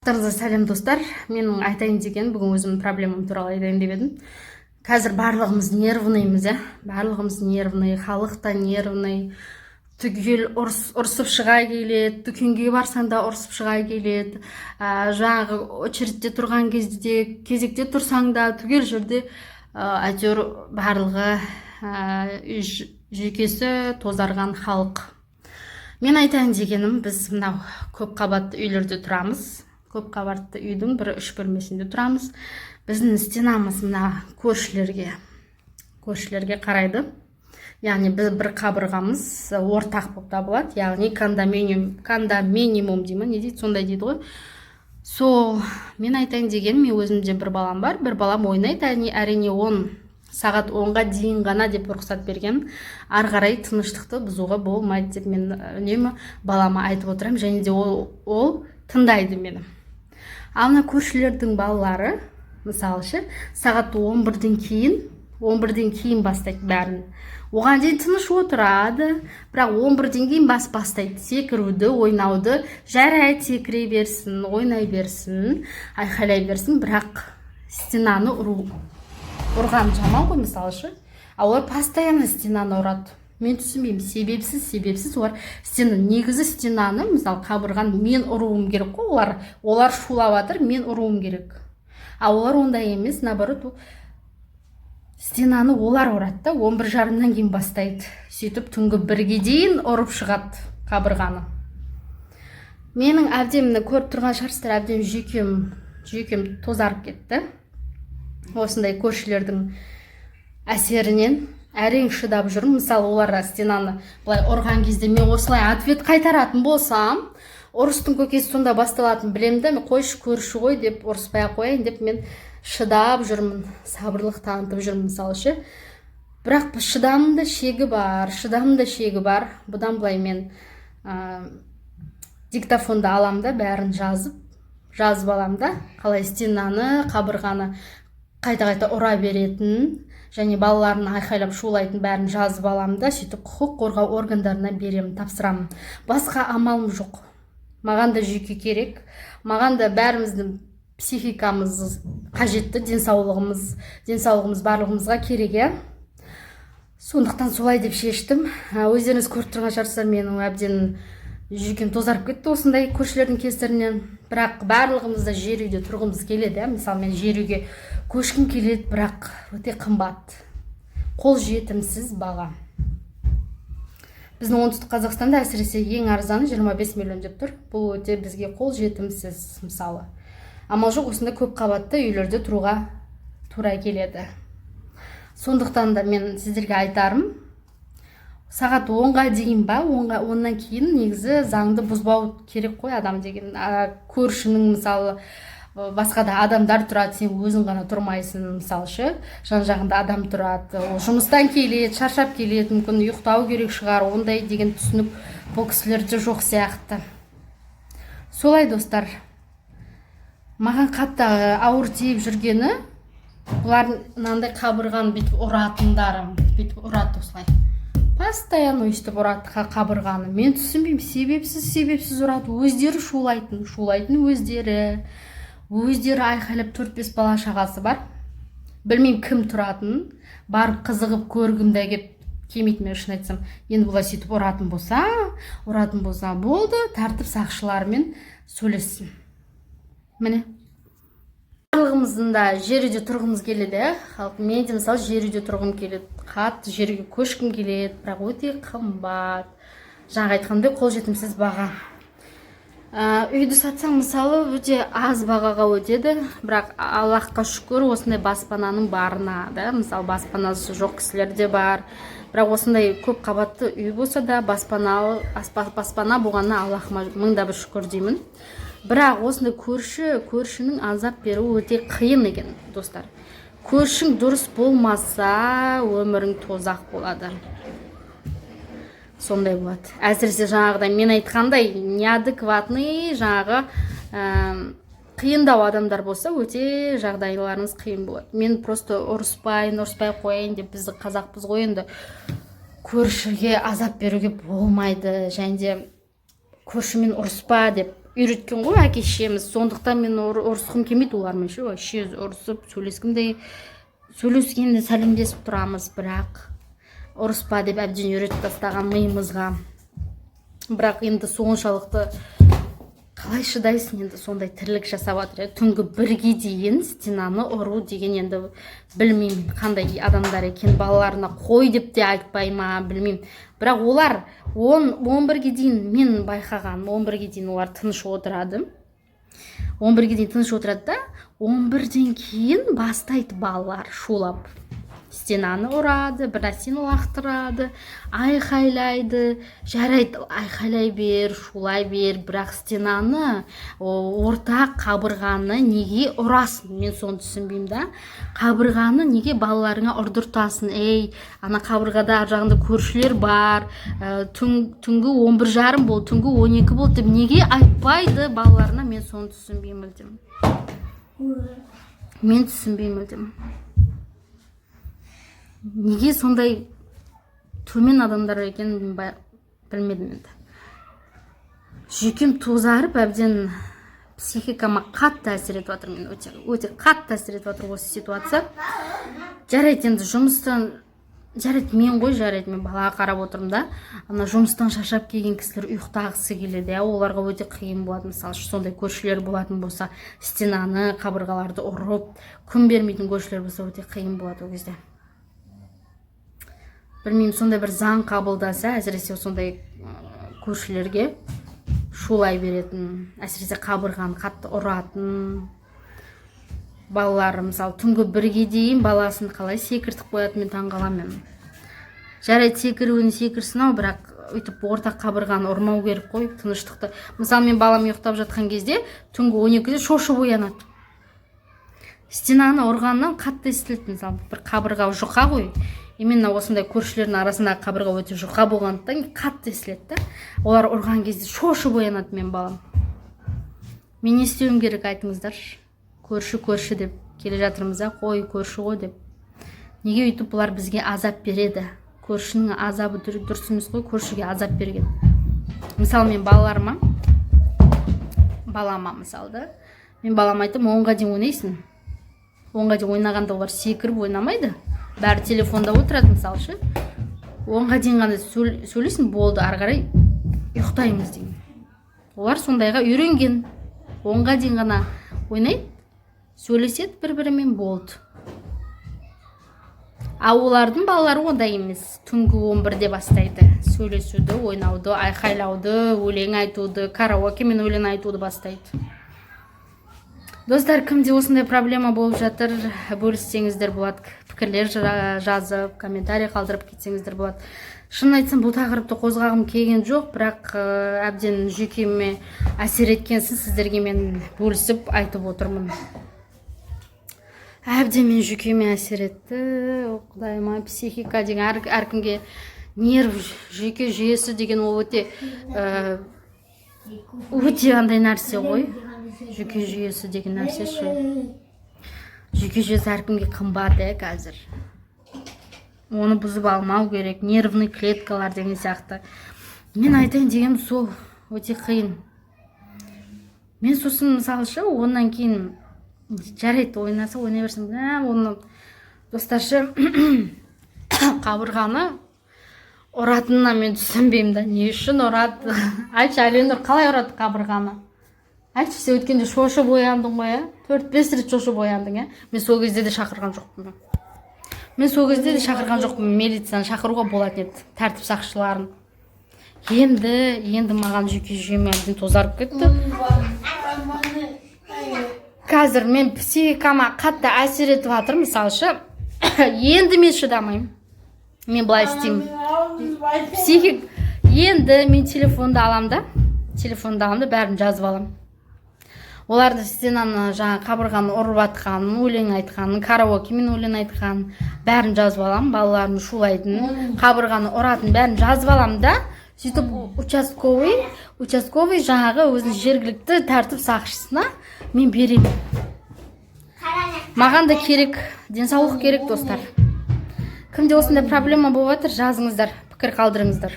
Барлықтарыңызға сәлем, достар! Менің айтайын деген, бүгін өзімнің проблемам туралы айтайын деп едім. Қазір барлығымыз нервныймыз, иә, барлығымыз нервный, халық та нервный, түгел ұрысып шыға келеді. Дүкенге барсаң да, ұрысып шыға келеді. Жаңағы очередьте тұрған кезде, кезекте тұрсаң да, түгел жерде әйтеуір барлығы жүйкесі тозарған халық. Мен айтайын дегенім, біз мынау көп қабатты үйлерде тұрамыз. Көп қабатты үйдің бір үш бөлмесінде тұрамыз. Біздің стенамыз мына көршілерге қарайды, яғни біз бір қабырғамыз ортақ болып табылады, яғни кондоминиум дей ма, не дейді, сондай дейді ғой. Сол мен айтайын дегенім, мен өзімде бір балам бар, бір балам ойнайды. Әрине, 10 сағат 10-ға дейін ғана деп рұқсат берген, ары қарай тыныштықты бұзуға болмайды деп мен үнемі балама айтып отырамын және де ол тыңдайды мені. Ал мына көршілердің балалары, мысалы ше, сағат 11-ден кейін бастайды бәрін. Оған дейін тыныш отырады, бірақ 11-ден кейін бастайды секіруді, ойнауды. Жарайды, секіре берсін, ойнай берсін, айқайлай берсін, бірақ стенаны ұрған жаман ғой, мысалы ше. А олар постоянно стенаны ұрады. Мен түсінбеймін, себепсіз олар стена, негізі стенаны, мысалы, қабырғаны мен ұруым керек қой. Олар шулап жатыр, мен ұруым керек, а олар ондай емес, наоборот, стенаны олар ұрады да, 11:30-нан кейін бастайды. Сөйтіп түнгі 1-ге дейін ұрып шығады қабырғаны. Менің әбден, міне, көріп тұрған шығарсыздар, әбден жүйкем тозарып кетті осындай көршілердің әсерінен. Әрең шыдап жүрмін. Мысалы, олар стенаны былай ұрған кезде мен осылай ответ қайтаратын болсам, ұрыстың көкесі сонда басталатынын білемін да, мен қойшы, көрші ғой деп, ұрыспай ақ қояйын деп мен шыдап жүрмін, сабырлық танытып жүрмін, мысалы ше. Бірақ шыдамның да шегі бар, шыдамның да шегі бар. Бұдан былай мен диктофонды аламын да, бәрін жазып аламын да, қалай стенаны, қабырғаны қайта қайта ұра беретін және балаларын айқайлап шулайтын, бәрін жазып аламын да, сөйтіп құқық қорғау органдарына беремін, тапсырамын. Басқа амалым жоқ. Маған да жүйке керек, маған да, бәріміздің психикамыз қажетті, денсаулығымыз барлығымызға керек, иә. Сондықтан солай деп шештім. Өздеріңіз көріп тұрған шығарсыздар, менің әбден жүйкем тозарып кетті осындай көршілердің кесірінен. Бірақ барлығымыз да жер үйде тұрғымыз келеді, иә. Мысалы, мен жер үйге көшкім келеді, бірақ өте қымбат, қол жетімсіз баға. Біздің Оңтүстік Қазақстанда, әсіресе, ең арзаны 25 миллион деп тұр. Бұл өте бізге қол жетімсіз. Мысалы, амал жоқ, осындай көп қабатты үйлерде тұруға тура келеді. Сондықтан да мен сіздерге айтарым, сағат 10-ға дейін ба, 10-нан кейін негізі заңды бұзбау керек қой адам деген. Көршінің, мысалы, басқа да адамдар тұрады, сен өзің ғана тұрмайсың, мысалы ше, жан жағында адам тұрады. Ол жұмыстан келеді, шаршап келеді, мүмкін, ұйықтау керек шығар. Ондай деген түсінік бұл кісілерде жоқ сияқты. Солай, достар. Маған қатты ауыр тиіп жүргені бұлардың мынандай қабырғаны бүйтіп ұратындары. Бүйтіп ұрады осылай, постоянно өйстіп ұрады қабырғаны. Мен түсінбеймін, себепсіз ұрады. Өздері шулайтын, өздері айқайлап, төрт бес бала шағасы бар, білмеймін кім тұратынын. Барып қызығып көргім де келмейді мен, шын айтсам. Енді бұлар сөйтіп ұратын болса, болды, тәртіп сақшыларымен сөйлессін. Міне, барлығымыздың да жер үйде тұрғымыз келеді, иә, халық. Мен де, мысалы, жер үйде тұрғым келеді, қатты жер үйге көшкім келеді, бірақ өте қымбат, жаңа айтқандай, қолжетімсіз баға. Үйді сатсаң, мысалы, өте аз бағаға өтеді. Бірақ Аллахқа шүкір осындай баспананың барына да. Мысалы, баспанасы жоқ кісілер де бар, бірақ осындай көп қабатты үй болса да, баспана болғанына Аллахыма мың да бір шүкір деймін. Бірақ осындай көршінің азап беруі өте қиын екен, достар. Көршің дұрыс болмаса, өмірің тозақ болады, сондай болады. Әсіресе жаңағыдай мен айтқандай неадекватный, жаңағы қиындау адамдар болса, өте жағдайларыңыз қиын болады. Мен просто ұрыспай ақ қояйын деп, біз қазақпыз ғой енді, көршіге азап беруге болмайды және де көршімен ұрыспа деп. Үйреткен ғой әке шешеміз. Сондықтан мен ұрысқым келмейді олармен ше. Вообще ұрысып сөйлескім де, сөйлескенде сәлемдесіп тұрамыз, бірақ ұрыспа деп әбден үйретіп тастаған миымызға. Бірақ енді соншалықты қалай шыдайсың енді? Сондай тірлік жасап жатыр, иә. Түнгі 1-ге дейін стенаны ұру деген, енді білмеймін, қандай адамдар екен. Балаларына қой деп те айтпай ма, білмеймін. Бірақ олар 10-11-ге дейін, мен байқағаным, 11-ге дейін олар тыныш отырады. 11-ге дейін тыныш отырады да, 11-ден кейін бастайды балалар шулап. Стенаны ұрады, бір нәрсені лақтырады, айқайлайды. Жарайды, айқайлай бер, шулай бер, бірақ стенаны, ортақ қабырғаны неге ұрасың? Мен соны түсінбеймін да. Қабырғаны неге балаларыңа ұрдыртасың? Ей, ана қабырғада ар жағында көршілер бар, түнгі 11:30 болды, түнгі 12 болды деп неге айтпайды балаларына? Мен соны түсінбеймін мүлдем. Мен түсінбеймін мүлдем, неге сондай төмен адамдар екенін білмедім енді. Жүйкем тозарып, әбден психикама қатты әсер етіп жатыр. Мен өте, өте қатты әсер етіп жатыр осы ситуация. Жарайды, енді жұмыстан, жарайды, мен ғой, жарайды, мен балаға қарап отырмын да. Ана жұмыстан шаршап келген кісілер ұйықтағысы келеді, иә. Оларға өте қиын болады. Мысалы үшін, сондай көршілер болатын болса, стенаны, қабырғаларды ұрып күн бермейтін көршілер болса, өте қиын болады ол кезде. Білмеймін, сондай бір заң қабылдаса, әсіресе сондай көршілерге, шулай беретін, әсіресе қабырғаны қатты ұратын балалары. Мысалы, түнгі 1-ге дейін баласын қалай секіртіп қояды, мен таңқаламын. Мен, жарайды, секіруін секірсін ау, бірақ өйтіп ортақ қабырғаны ұрмау керек қой. Тыныштықты, мысалы, мен балам ұйықтап жатқан кезде түнгі 12-де шошып оянады. Стенаны ұрғаннан қатты естіледі. Мысалы, бір қабырға жұқа ғой, именно осындай көршілердің арасындағы қабырға өте жұқа болғандықтан қатты естіледі да. Олар ұрған кезде шошып оянады мен балам. Мен не істеуім керек, айтыңыздаршы? Көрші, көрші деп келе жатырмыз а, қой, көрші ғой деп. Неге өйтіп бұлар бізге азап береді? Көршінің азабы дұрыс емес қой, көршіге азап берген. Мысалы, мен балаларыма, балама, мысалы да, мен балама айтамын: 10-ға дейін ойнайсың. 10-ға дейін ойнағанда олар секіріп ойнамайды, бәрі телефонда отырады. Мысалы ше, 10-ға дейін ғана сөйлейсің, болды, ары қарай ұйықтаймыз деймін. Олар сондайға үйренген: 10-ға дейін ғана ойнайды, сөйлеседі бір бірімен, болды. А олардың балалары ондай емес, түнгі 11-де бастайды сөйлесуді, ойнауды, айқайлауды, өлең айтуды, караокемен өлең айтуды бастайды. Достар, кімде осындай проблема болып жатыр, бөліссеңіздер болады. Пікірлер жазып, комментарий қалдырып кетсеңіздер болады. Шынын айтсам, бұл тақырыпты қозғағым келген жоқ, бірақ әбден жүйкеме әсер еткенсін, сіздерге мен бөлісіп айтып отырмын. Әбден мен жүйкеме әсер етті. О, құдайым ай, психика деген әркімге, нерв, жүйке жүйесі деген ол өте өте андай нәрсе ғой. Жүйке жүйесі деген нәрсе ше, жүйке жүйесі әркімге қымбат, иә. Қазір оны бұзып алмау керек, нервный клеткалар деген сияқты. Мен айтайын дегенім сол, өте қиын. Мен сосын, мысалы ше, онан кейін, жарайды, ойнаса ойнай берсін. Мә, оны, достар ше, қабырғаны ұратынына мен түсінбеймін да. Не үшін ұрады, айтшы, Әлинұр? Қалай ұрады қабырғаны, айтшы? Сен өткенде шошып ояндың ғой, иә? Төрт бес рет шошып ояндың, иә? Мен сол кезде де шақырған жоқпын. Мен сол кезде де шақырған жоқпын милицияны. Шақыруға болатын еді тәртіп сақшыларын. Енді маған жүйке жүйем әбден тозарып кетті. Қазір мен психикама қатты әсер етіп жатыр. Мысалы ше, енді мен шыдамаймын. Мен былай істеймін: психик, енді мен телефонды аламын да, телефонды аламын да, бәрін жазып аламын. Оларды, стенаны, жаңағы қабырғаны ұрып жатқанын, өлең айтқанын, караокемен өлең айтқанын, бәрін жазып аламын. Балалардың шулайтынын, қабырғаны ұратын, бәрін жазып аламын да, сөйтіп участковый, жаңағы өзінің жергілікті тәртіп сақшысына мен беремін. Маған да керек, денсаулық керек. Достар, кімде осындай проблема болып жатыр, жазыңыздар, пікір қалдырыңыздар.